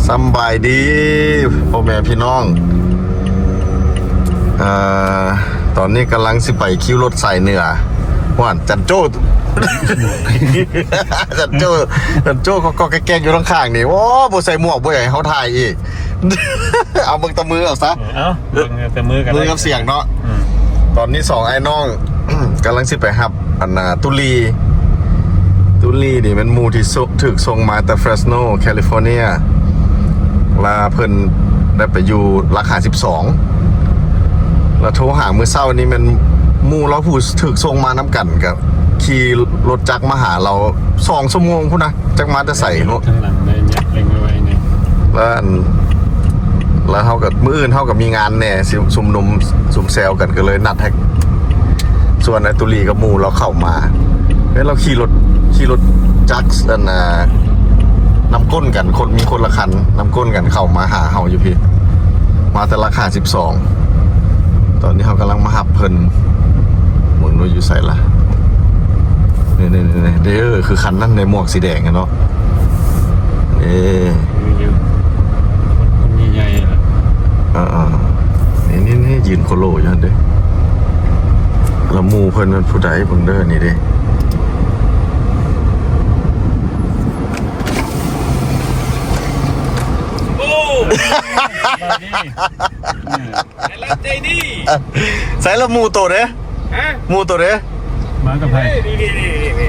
ສຳບາຍດີພໍ່ແມ່ພີ່ນ້ອງ ເອີ ຕອນນີ້ກຳລັງຊິໄປຄິວລົດສາຍເໜືອ ຫວານ ຈັນໂຈ້ ຈັນໂຈ້ ຈັນໂຈ້ກໍແກກໆຢູ່ຂ້າງໆນີ້ ໂອ້ ບໍ່ໃສ່ໝວກ ບໍ່ຢາກໃຫ້ເຮົາຖ່າຍອີກ ເອົາເບິ່ງແຕ່ມືເອົາຊະ ເອີ ເອົາ ເບິ່ງແຕ່ມືກັນ ມືກັບສຽງເນາະ ອືມ ຕອນນີ້ສອງອ້າຍນ້ອງ ກຳລັງຊິໄປຮັບ ອັນນ່າ ຕຸລີ ຕຸລີນີ້ແມ່ນໝູ່ທີ່ ຖືກສົ່ງມາແຕ່ Fresno California ລະເພິ່ນໄດ້ໄປຢູ່ຫຼັກຫ້າສິບສອງ ລະໂທຫາມື້ເຊົ້ານີ້ແມ່ນໝູ່ລາວຜູ້ຖືກສົ່ງມານຳກັນ ກະຂີ່ລົດຈັກມາຫາລາວສອງຊົ່ວໂມງພຸ້ນນະ ຈັກມາແຕ່ໃສເນາະ ທາງຫຼັງໄດ້ຍັບເລັ່ງໄວໆນີ້ ລະອັນ ລະເຮົາກໍ ມື້ອື່ນເຮົາກໍມີງານແດ່ ຊິຊຸມນຸມຊຸມແຊວກັນ ກໍເລີຍນັດໃຫ້ ຊວນໄອ້ຕຸລີກັບໝູ່ລາວເຂົ້າມາ ແລ້ວລາວຂີ່ລົດ ຂີ່ລົດຈັກ ອັນນ່າ ນຳກົ້ນກັນ ຄົນມີຄົນລະຄັນ ນຳກົ້ນກັນເຂົ້າມາຫາເຮົາຢູ່ພີ້ ມາແຕ່ຫຼັກຫ້າສິບສອງ ຕອນນີ້ເຮົາກຳລັງມາຮັບເພິ່ນ ເບິ່ງດູຢູ່ໃສລະ ນີ້ໆໆ ເດີ ຄືຄັນນັ້ນເດ ໝວກສີແດງຫັ້ນເນາະ ເອີ ມີຢູ່ ຄົນໃຫຍ່ໆລະ ເອີໆ ນີ້ໆໆ ຢືນໂຄໂລຢູ່ຫັ້ນເດ້ ລະໝູ່ເພິ່ນແມ່ນຜູ້ໃດ ເບິ່ງເດີ ນີ້ເດ້ ໂອ້ ສະບາຍດີ ອືມ ໃສ່ລະໝູ່ໂຕເດ້ ຮະ ໝູ່ໂຕເດ້ ມາກັບໃຜ ນີ້ໆ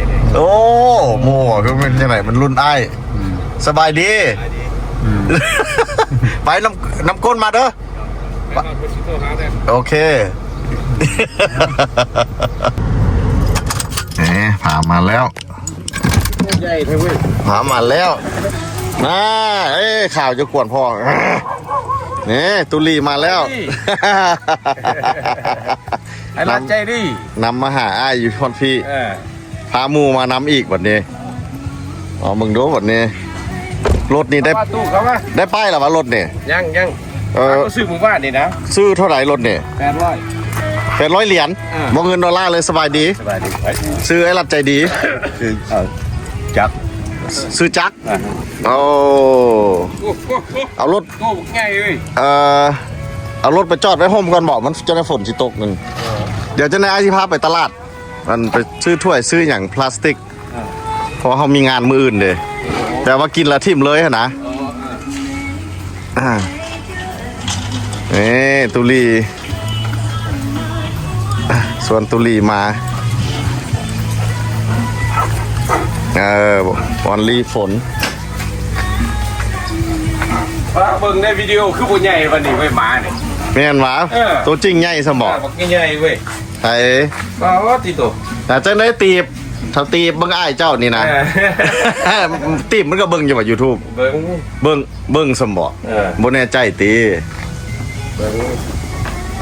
ໆໆ ໂອ້ ໝູ່ຄືເປັນຈັ່ງໃດ ມັນລຸ້ນອ້າຍ ອືມ ສະບາຍດີ ອືມ ໄປນຳ ນຳກົ້ນມາເດີ ໂອເຄ ເອີ ພາມາແລ້ວ ໃຫຍ່ແທ້ເວີຍ ພາມາແລ້ວ ນາ ເອີຍ ຂ່າວຈະກວນພໍ່ ນີ້ ຕຸລີມາແລ້ວ ນີ້ ໄອ້ລັດໃຈດີ ນຳມາຫາອ້າຍຢູ່ພອນພີ້ ເອີ ພາໝູ່ມານຳອີກບັດນີ້ ເອົາເບິ່ງດູບັດນີ້ ລົດນີ້ໄດ້ ເຂົ້າມາ ຕູ້ເຂົ້າມາ ໄດ້ປ້າຍແລ້ວຫວາລົດນີ້ ຍັງ ຍັງ ເອີ ເອົາຊື້ມື້ວານນີ້ນະ ຊື້ເທົ່າໃດລົດນີ້ ແປດຮ້ອຍ ແປດຮ້ອຍຫຼຽນ ເອີ ບໍ່ເງິນໂດລາເລີຍ ສະບາຍດີ ສະບາຍດີ ໄປ ຊື້ໄອ້ລັດໃຈດີ ຊື້ ເອີ ຈັກ ຊື້ຈັກ ອ່າ ໂອ້ ເອົາລົດ ໂຕບັກໃຫຍ່ເວີຍ ເອີ ເອົາລົດໄປຈອດໄວ້ຮົ່ມກ່ອນບໍ ມັນ ຈັ່ງໃດຝົນຊິຕົກນັ້ນ ເອີ ດຽວຈັ່ງໃດອ້າຍຊິພາໄປຕະຫຼາດ ອັນໄປຊື້ຖ້ວຍຊື້ຫຍັງພລາສຕິກ ອ່າ ເພາະວ່າເຮົາມີງານມື້ອື່ນເດ້ ແຕ່ວ່າກິນແລ້ວຖິ້ມເລີຍຫັ້ນນະ ອໍ ອ່າ ອ່າ ນີ້ ຕຸລີ ອ່າ ຊວນຕຸລີມາ ເອີ ອອນລີຝົນ ວ່າເບິ່ງໃນວິດີໂອຄືບໍ່ໃຫຍ່ປານນີ້ເວີຍ ໝານີ້ ແມ່ນຫວາ ເອີ ໂຕຈິງໃຫຍ່ຊ່ຳບໍ ເອີ ບັກໃຫຍ່ເວີຍ ໃຜ ປາດຕິໂຕ ແຕ່ຈັ່ງໃດຕີບ ຖ້າຕີບເບິ່ງອ້າຍເຈົ້ານີ້ນະ ເອີ ຕີບມັນກໍເບິ່ງຢູ່ວ່າ YouTube ເບິ່ງ ເບິ່ງ ເບິ່ງຊ່ຳບໍ ເອີ ບໍ່ແນ່ໃຈຕິ ເບິ່ງ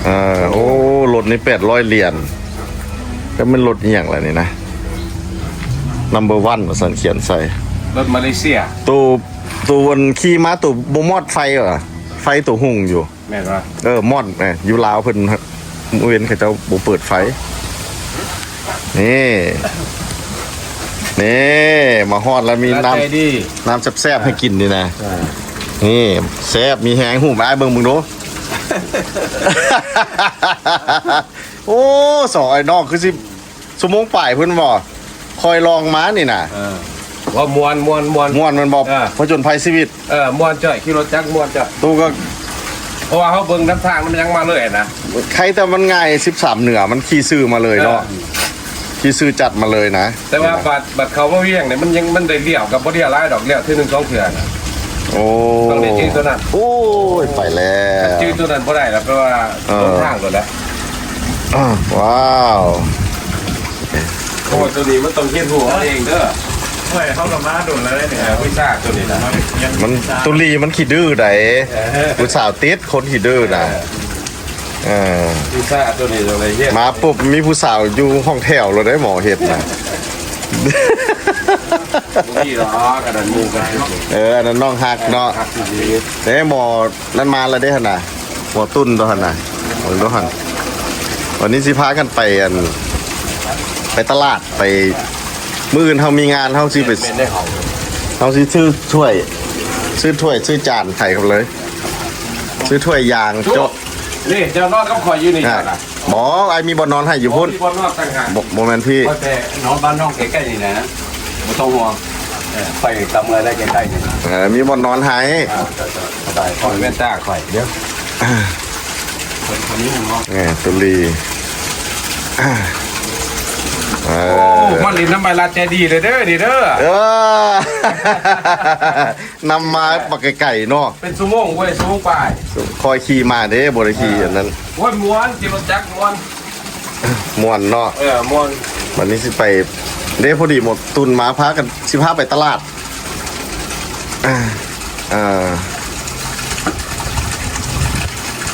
ເອີ ໂອ້ ລົດນີ້ແປດຮ້ອຍຫຼຽນ ແລ້ວແມ່ນລົດອີ່ຫຍັງລະນີ້ນະ Number One ວ່າຊັ້ນຂຽນໃສ່ ລົດມາເລເຊຍ ໂຕ ໂຕອັນຂີ່ມາໂຕບໍ່ມອດໄຟຫວາ ໄຟໂຕຮຸ່ງຢູ່ ແມ່ນຫວາ ເອີ ມອດ ເອີ ຢູ່ລາວເພິ່ນ ມື້ເວັນເຂົາເຈົ້າບໍ່ເປີດໄຟ ນີ້ ນີ້ ມາຮອດແລ້ວມີນ້ຳ ໃຈດີ ນ້ຳແຊບໆໃຫ້ກິນນີ້ນະ ອ່າ ນີ້ ແຊບມີແຮງ ຮູບໃຫ້ອ້າຍເບິ່ງເບິ່ງດູ ໂອ້ ສອງອ້າຍນ້ອງຄືຊິ ຊົ່ວໂມງປາຍພຸ້ນບໍ ຂ້ອຍລອງມານີ້ນະ ເອີ ວ່າມ່ວນ ມ່ວນ ມ່ວນ ມ່ວນແມ່ນບໍ ເອີ ຜະຈົນໄພຊີວິດ ເອີ ມ່ວນຈ້ອຍ ຂີ່ລົດຈັກມ່ວນຈ້ອຍ ຕູ້ກໍ ເພາະວ່າເຮົາເບິ່ງນຳທາງມັນຍັງມາເລີຍນະ ໃຄແຕ່ມັນງ່າຍ ສິບສາມເໜືອ ມັນຂີ່ຊື່ມາເລີຍເນາະ ເອີ ຂີ່ຊື່ຈັດມາເລີຍນະ ແຕ່ວ່າບາດ ບາດເຂົ້າມາວຽງນີ້ ມັນຍັງ ມັນໄດ້ລ້ຽວກໍບໍ່ລ້ຽວຫຼາຍດອກ ລ້ຽວເທື່ອໜຶ່ງສອງເທື່ອນະ ໂອ້ ຕ້ອງໄດ້ຈື່ຕົວນັ້ນ ໂອ້ຍ ໄປແລ້ວ ຈື່ຕົວນັ້ນບໍ່ໄດ້ລະ ແປວ່າ ເອີ ລົງທາງໂລດລະ ວ້າວ ໂອ້ ໂຕນີ້ມັນຕ້ອງຮຽນຮູ້ເອົາເອງເດີ ໂອ້ຍ ເຮົາກໍມາດົນແລ້ວເດ້ນີ້ ເອີ ວິຊາໂຕນີ້ນະ ມັນ ຕຸລີມັນຂີ້ດື້ໃດ ເອີ ຜູ້ສາວຕິດຄົນຂີ້ດື້ນະ ເອີ ເອີ ວິຊາໂຕນີ້ຕ້ອງໄດ້ຮຽນ ມາປຸບມີຜູ້ສາວຢູ່ຫ້ອງແຖວໂລດເດ້ ໝໍເຮັດນະ ບໍ່ມີດອກ ອັນນັ້ນໝູ່ກັນ ເອີ ອັນນັ້ນນ້ອງຮັກເນາະ ຮັກອີ່ຫຼີ ເດ້ ໝໍ ນັ້ນມາແລ້ວເດ້ຫັ້ນນະ ໝໍຕຸ້ນໂຕຫັ້ນນະ ເບິ່ງໂຕຫັ້ນ ວັນນີ້ຊິພາກັນໄປ ອັນ ໄປຕະຫຼາດ ໄປ ມື້ອື່ນເຮົາມີງານ ເຮົາຊິໄປ ເຮົາຊິຊື້ຖ້ວຍ ຊື້ຖ້ວຍຊື້ຈານໃຫ້ເຂົາເລີຍ ຊື້ຖ້ວຍຢາງໂຈະ. ນີ້ເຈົ້ານອນກັບຂ້ອຍຢູ່ນີ້ ອ່າ ເຈົ້ານະ. ບໍ່ ອ້າຍມີບ່ອນນອນໃຫ້ຢູ່ພຸ້ນ. ມີບ່ອນນອນຕ່າງຫາກ. ບໍ່ ບໍ່ແມ່ນພີ່ ຂ້ອຍແຕ່ນອນບ້ານນ້ອງໃກ້ໆນີ້ນະ ບໍ່ຕ້ອງຫ່ວງ. ເອີ ຂ້ອຍກຳເມືອໄດ້ໃກ້ໆນີ້ນະ. ເອີ ມີບ່ອນນອນໃຫ້. ອ່າ ໄດ້ ຂ້ອຍແວ່ນຕາຂ້ອຍ ດຽວ ເອີ ຕຸລີ ເອີ ໂອ້ ມາຫຼິ້ນນຳໄມລາດໃຈດີເດີ ເດີ ນີ້ເດີ. ເອີ ນຳມາບັກໄກໆເນາະ ເປັນຊົ່ວໂມງເວີຍ ຊົ່ວໂມງປາຍ. ຂ້ອຍຂີ່ມາເດ້ ບໍ່ໄດ້ຂີ່ອັນນັ້ນ. ໂອ້ຍ ມ່ວນ ຂີ່ລົດຈັກມ່ວນ ມ່ວນເນາະ. ເອີ ມ່ວນ. ບັດນີ້ຊິໄປເດ້ ພໍດີໝົດຕຸນມາ ພາກັນ ຊິພາໄປຕະຫຼາດ. ອ່າ ອ່າ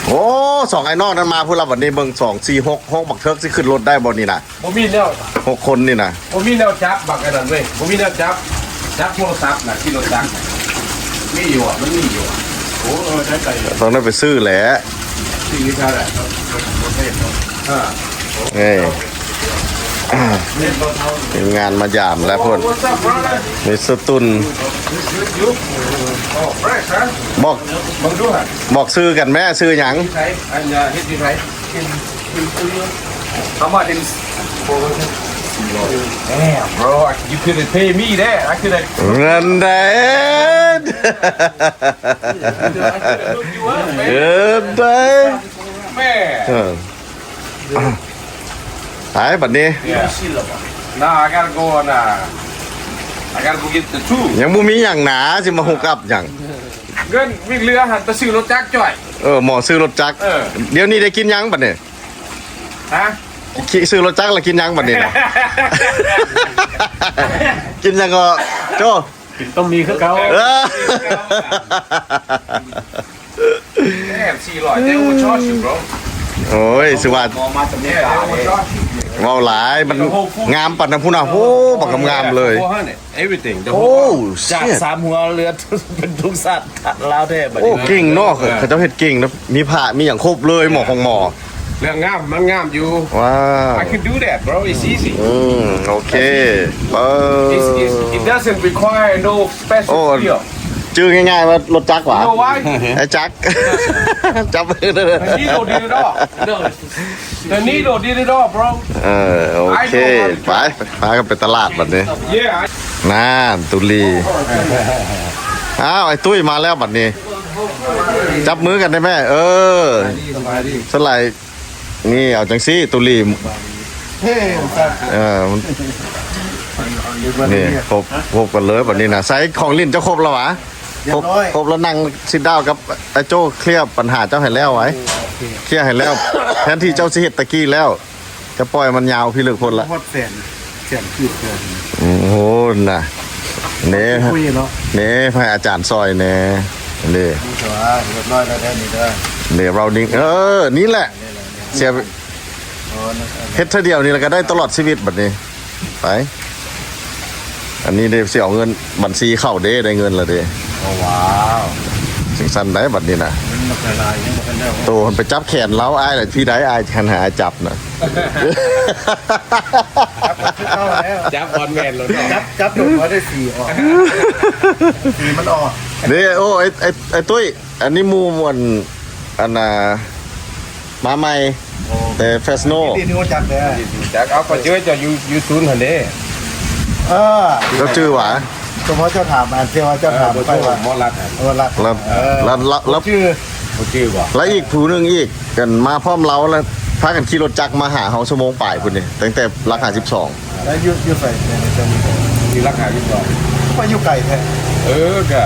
ໂອ້ ສອງອ້າຍນ້ອງນັ້ນມາພຸ້ນລະ. ບັດນີ້ເບິ່ງ ສອງ ສີ່ ຫົກ ຫົກ ບັກເທີກຊິຂຶ້ນລົດໄດ້ບໍ່ນີ້ນະ? ບໍ່ມີແນວ ຫົກຄົນນີ້ນະ ບໍ່ມີແນວຈັບບັກອັນນັ້ນເວີຍ ບໍ່ມີແນວຈັບ ຈັບໂທລະສັບນະ ຂີ່ລົດຈັກ. ມີຢູ່ ມັນມີຢູ່. ໂອ້ ເອີ ໄດ້ໄປ ຕ້ອງໄດ້ໄປຊື້ແຫຼະ ຊື້ຢູ່ແຖວໃດ? ເອີ ເອີ ທີມງານມາຢາມແລ້ວພຸ້ນ. What's up, brother? ມິສເຕີຕຸນ Good, good, you? Oh, fresh, huh? ບອກ ເບິ່ງດູຫະ ບອກຊື່ກັນແມ້ ຊື່ຫຍັງ? ຢູ່ໃສ? ອັນ ເຮັດຢູ່ໃສ? How much is? Damn, bro, you coulda pay me that. I coulda. ນັ້ນແຫຼະ I coulda hooked you up, man. ເອີ ໄດ້ Man. ເອີ ໄປບັດນີ້. Yeah. Nah, I gotta go on, uh, I gotta go get the tool. ຍັງບໍ່ມີຫຍັງນາ ຊິມາຮຸກອັບຫຍັງ? ເງິນວິກເຫຼືອຫັ້ນໄປຊື້ລົດຈັກຈ່ອຍ. ເອີ ໝໍຊື້ລົດຈັກ. ເອີ ດຽວນີ້ໄດ້ກິນຫຍັງບັດນີ້? ຮະ? ຂີ່ ຊື້ລົດຈັກແລ້ວກິນຫຍັງບັດນີ້ນະ? ກິນຫຍັງກໍ ໂຈ້? ກິນຕົ້ມໝີ່ຄືເກົ່າ. ເອີ Damn, ສີ່ຮ້ອຍ they overcharge you, bro. ໂອ້ຍ ຊິວ່າ ໝໍມາຈາກອາເມລິກາເດ້ ເວົ້າຫຼາຍ ມັນງາມປານນັ້ນພຸ້ນນະ. ໂອ້ ບັກງາມໆເລີຍ. Everything, the whole. ໂອ້ ຈາກສາມຫົວເຫຼືອເປັນທຸງຊາດລາວແທ້ບັດນີ້. ໂອ້ ເກັ່ງເນາະ ເອີ ເຂົາເຈົ້າເຮັດເກັ່ງນະ ມີພະມີຫຍັງຄົບເລີຍ ໝໍຂອງໝໍ. ເລື່ອງງາມມັນງາມຢູ່. ວ້າວ I can do that, bro. It's easy. ອືມ ໂອເຄ. It's, it's, it doesn't require no special skill. ໂອ້ ຈື່ງ່າຍໆວ່າລົດຈັກຫວາ? You know why? ໄອ້ຈັກ ຈັບມືເດີ. The needle did it all. No, it's The needle did it all, bro. ເອີ ໂອເຄ ໄປ ພາກັນໄປຕະຫຼາດບັດນີ້. Yeah. ນັ້ນ ຕຸລີ. ອ້າວ ໄອ້ຕຸ້ຍມາແລ້ວບັດນີ້ ຈັບມືກັນໄດ້ແມ້. ເອີ ສະໄລ ນີ້ ເອົາຈັ່ງຊີ້ ຕຸລີ. ເອີ ນີ້ ຄົບ ຄົບກັນເລີຍບັດນີ້ນະ. ໃສ່ຂອງຫຼິ້ນເຈົ້າຄົບແລ້ວຫວາ? ຮຽບຮ້ອຍ ຄົບ ຄົບແລ້ວ ນັ່ງຊິດດາວກັບອ້າຍໂຈ້ ເຄລຍບັນຫາເຈົ້າໃຫ້ແລ້ວໄວ້. ໂອເຄ ເຄລຍໃຫ້ແລ້ວ ແທນທີ່ເຈົ້າຊິເຮັດຕະກີ້ແລ້ວ ຈະປ່ອຍມັນຍາວພິລຶກໂພດລະ. ຮອດແສນ ແສນກີບແສນ. ໂອ້ໂຫ ນະ ເນ ຄຸຍເນາະ ເນ ໃຫ້ອາຈານຊ່ອຍແນ່ ເນ. ມີຕົວ ຮຽບຮ້ອຍແລ້ວເດີ ນີ້ເດີ ເນ ເຮົານີ້ ເອີ ນີ້ແຫຼະ ນີ້ແຫຼະ ເສຍ ອໍ ເຮັດເທື່ອດຽວນີ້ແລ້ວກໍໄດ້ຕະຫຼອດຊີວິດບັດນີ້. ໄປ ອັນນີ້ເດ້ ຊິເອົາເງິນບັນຊີເຂົ້າເດ້ ໄດ້ເງິນແລ້ວເດ້. ໂອ້ ວ້າວ ຈັ່ງຊັ້ນໄດ໋ບັດນີ້ນະ. ມັນບັກຫຼາຍ ຍັງບໍ່ທັນໄດ້ ໂຕມັນໄປຈັບແຂນລາວ ອ້າຍລະ ພີ່ໃດ ອ້າຍ ຄັນໃຫ້ອ້າຍຈັບນະ. ຈັບຄືເກົ່າແລ້ວ ຈັບບ່ອນແມ່ນໂລດເນາະ. ຈັບ ຈັບໂດນບໍ່ໄດ້ສີອອກ ສີມັນອອກເດ້. ໂອ້ ໄອ້ ໄອ້ ໄອ້ຕຸ້ຍ ອັນນີ້ໝູ່ ອັນ ອັນນ່າ ມາໃໝ່ ໂອ້ ແຕ່ເຟສໂນ ທີ່ຮູ້ຈັກແລ້ວ ທີ່ຮູ້ຈັກ. ເອົາ ຂ້ອຍຈື່ເຈົ້າຢູ່ ຢູ່ສູນຫັ້ນເດ້. ເອີ ເຈົ້າຈື່ຫວາ? ສົມມຸດເຈົ້າຖາມ ອັນທີ່ວ່າເຈົ້າຖາມ ເອີ ໄປວ່າ ໝໍລັດ ໝໍລັດ ແລ້ວ ເອີ ແລ້ວ ແລ້ວ ບໍ່ຈື່ ບໍ່ຈື່ຫວາ? ແລ້ວອີກຜູ້ໜຶ່ງອີກ ກັນມາພ້ອມລາວ ແລ້ວພາກັນຂີ່ລົດຈັກມາຫາເຮົາຊົ່ວໂມງປາຍພຸ້ນນີ້ ຕັ້ງແຕ່ຫຼັກຫ້າສິບສອງ. ແລ້ວຢູ່ ຢູ່ໃສ ໃນ ໃນເຈົ້າມີບໍ່? ຢູ່ຫຼັກຫ້າສິບສອງ. ໄປຢູ່ໄກແທ້. ເອີ ກະສະ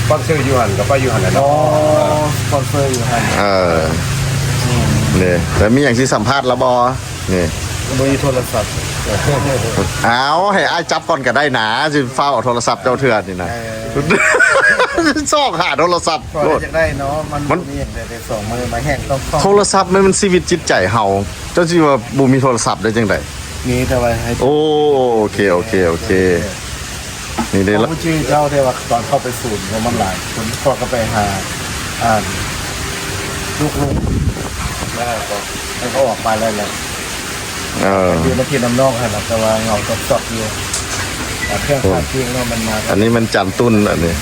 ປອນເຊີຢູ່ຫັ້ນ ກະໄປຢູ່ຫັ້ນແຫຼະເນາະ. ອໍ ສະປອນເຊີຢູ່ຫັ້ນ. ເອີ ອືມ ນີ້ ແລ້ວມີຫຍັງຊິສຳພາດລະບໍ່? ນີ້ ບໍ່ມີໂທລະສັບ. ເອົາ ໃຫ້ອ້າຍຈັບກ່ອນກະໄດ້ນາ ຊິຟ້າວເອົາໂທລະສັບເຈົ້າເທື່ອນີ້ນະ. ເອີ ຊອກຫາໂທລະສັບ ຂ້ອຍຢາກໄດ້ເນາະ ມັນ ມັນບໍ່ມີຫຍັງໃດ ໄດ້ສອງມື້ມາແຮງຕ້ອງ ໂທລະສັບມັນ ມັນຊີວິດຈິດໃຈເຮົາ ເຈົ້າຊິວ່າບໍ່ມີໂທລະສັບໄດ້ຈັ່ງໃດ? ມີແຕ່ວ່າໃຫ້ ໂອ້ ໂອເຄ ໂອເຄ ໂອເຄ ນີ້ເດ້. ເຂົາບໍ່ຈື່ເຈົ້າ ແຕ່ວ່າຕອນເຂົ້າໄປສູນຂອງມັນຫຼາຍຄົນ ເຂົາກໍໄປຫາ ອ່າ ລູກໆ ແລ້ວກໍໃຫ້ເຂົາອອກມາແລ້ວ ເອີ ຢູ່ນຳພີ່ນຳນ້ອງຫັ້ນນະ ແຕ່ວ່າເຫງົາຈອກໆຢູ່. ເຄື່ອງຂາຍເພງເນາະ ມັນມາ ອັນນີ້ມັນຈານຕຸ້ນ ອັນນີ້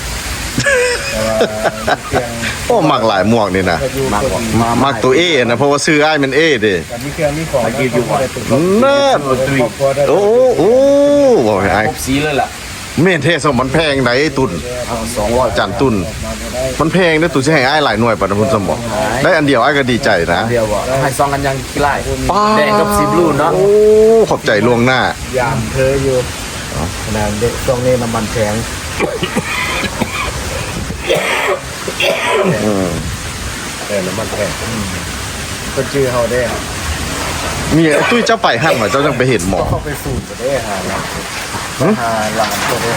ໂອ້ ມັກຫຼາຍໝວກນີ້ນະ. ມັກ ມັກໂຕເອນະ ເພາະວ່າຊື່ອ້າຍແມ່ນເອເດ້. ມີເຄື່ອງມີຂອງ ມາກິນຢູ່ບໍ່? ນະ ໂອ້ ໂອ້ ເວົ້າໃຫ້ອ້າຍ ຄົບສີເລີຍລະ. ແມ່ນແທ້ ສອງ ມັນແພງໃດຕຸນ. ເອົາ ສອງຮ້ອຍ ຈານຕຸນ ມັນແພງເດ້. ຕຸນຊິໃຫ້ອ້າຍຫຼາຍໜ່ວຍປານນັ້ນພຸ້ນຊັ້ນບໍ່? ໄດ້ອັນດຽວອ້າຍກໍດີໃຈນະ. ດຽວບໍ່? ໃຫ້ສອງອັນຍັງຂີ້ລ້າຍ ປ້າ ແດງກັບສີບລູເນາະ. ໂອ້ ຂອບໃຈລ່ວງໜ້າ. ຢາມເທີຢູ່. ເອົ້າ ຂະໜາດເດ ຊ່ວງນີ້ນ້ຳມັນແພງ. ອືມ ເອີ ນ້ຳມັນແພງ. ອືມ ເພິ່ນຈື່ເຮົາເດ້. ມີ ຕຸ້ຍ ເຈົ້າໄປຫັ້ນຫວາ? ເຈົ້າຈັ່ງໄປເຫັນໝໍ. ເຂົ້າໄປສູນກໍໄດ້ຫາ ຫື? ຫາຫຼານເຂົາເດ້.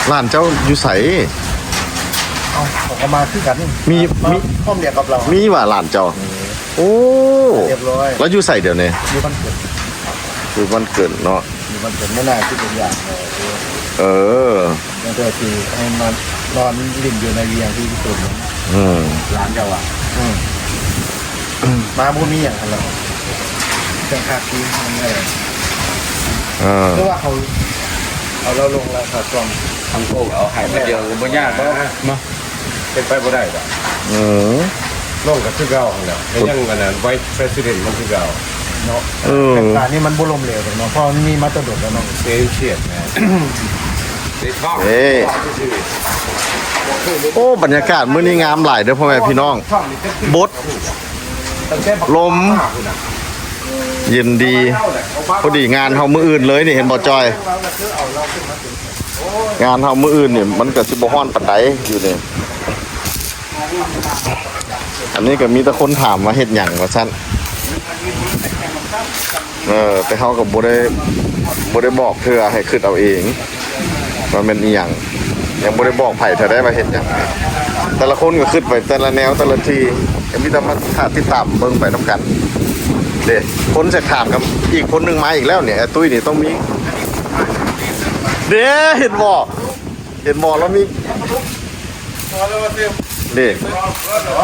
ຫຼານເຈົ້າຢູ່ໃສ? ເອົ້າ ເຂົາກໍມາຄືກັນ. ມີ ມາ ມີ ພ້ອມດຽວກັບເຮົາ. ມີຫວາຫຼານເຈົ້າ? ມີ. ໂອ້ ຮຽບຮ້ອຍ. ແລ້ວຢູ່ໃສດຽວນີ້? ຢູ່ບ້ານເກີດ. ຢູ່ບ້ານເກີດເນາະ. ຢູ່ບ້ານເກີດ ມື້ໜ້າຊິເປັນຢາມເຂົາ. ເອີ ແລ້ວກໍຊິໃຫ້ມານອນຫຼິ້ນຢູ່ໃນວຽງທີ່ເປັນ. ອືມ ຫຼານເຈົ້າວ່າ. ອືມ ມາບໍ່ມີຫຍັງຫັ້ນແຫຼະ. ເຄື່ອງຄາບທີ່ມັນເອີ ເອີ ຄືວ່າເຂົາເອົາລາວລົງລາຄາຊ່ອມ. ທາງໂກເອົາໃຫ້ມັນດຽວບໍ່ຍາກດອກ. ມາ ເປັນໄປບໍ່ໄດ້ດອກ. ອືມ ລົງກໍຄືເກົ່າຫັ້ນແຫຼະ. ກໍຍັງອັນນັ້ນ ໄວສ໌ ປະຊິເດັນ ມັນຄືເກົ່າເນາະ. ເອີ ໂຄງການນີ້ມັນບໍ່ລົ້ມເຫຼວດອກເນາະ ເພາະມັນມີມາແຕ່ດົນແລ້ວເນາະ. ເຊນເຊຍນ ເອີ ໂອ້ ບັນຍາກາດມື້ນີ້ງາມຫຼາຍເດີພໍ່ແມ່ພີ່ນ້ອງ. ບົດ ລົມ ເຢັນດີ. ພໍດີງານເຮົາມື້ອື່ນເລີຍນີ້ ເຫັນບໍ່ ຈອຍ? ງານເຮົາມື້ອື່ນນີ້ ມັນກໍຊິບໍ່ຮ້ອນປານໃດຢູ່ນີ້. ອັນນີ້ກໍມີແຕ່ຄົນຖາມວ່າເຮັດຫຍັງວ່າຊັ້ນ. ເອີ ແຕ່ເຮົາກໍບໍ່ໄດ້ ບໍ່ໄດ້ບອກເທື່ອ ໃຫ້ຄິດເອົາເອງວ່າແມ່ນອີ່ຫຍັງ. ຍັງບໍ່ໄດ້ບອກໃຜເທື່ອໃດວ່າເຮັດຫຍັງ. ແຕ່ລະຄົນກໍຄິດໄປແຕ່ລະແນວແຕ່ລະທີ່. ກໍມີແຕ່ມາຖ້າຕິດຕາມເບິ່ງໄປນຳກັນເດ້. ຄົນຊິຖາມກັບອີກຄົນໜຶ່ງມາອີກແລ້ວນີ້ ອ້າຍຕຸ້ຍນີ້ຕ້ອງມີເດ້. ເຫັນບໍ່? ເຫັນບໍ່? ລາວມີ ນີ້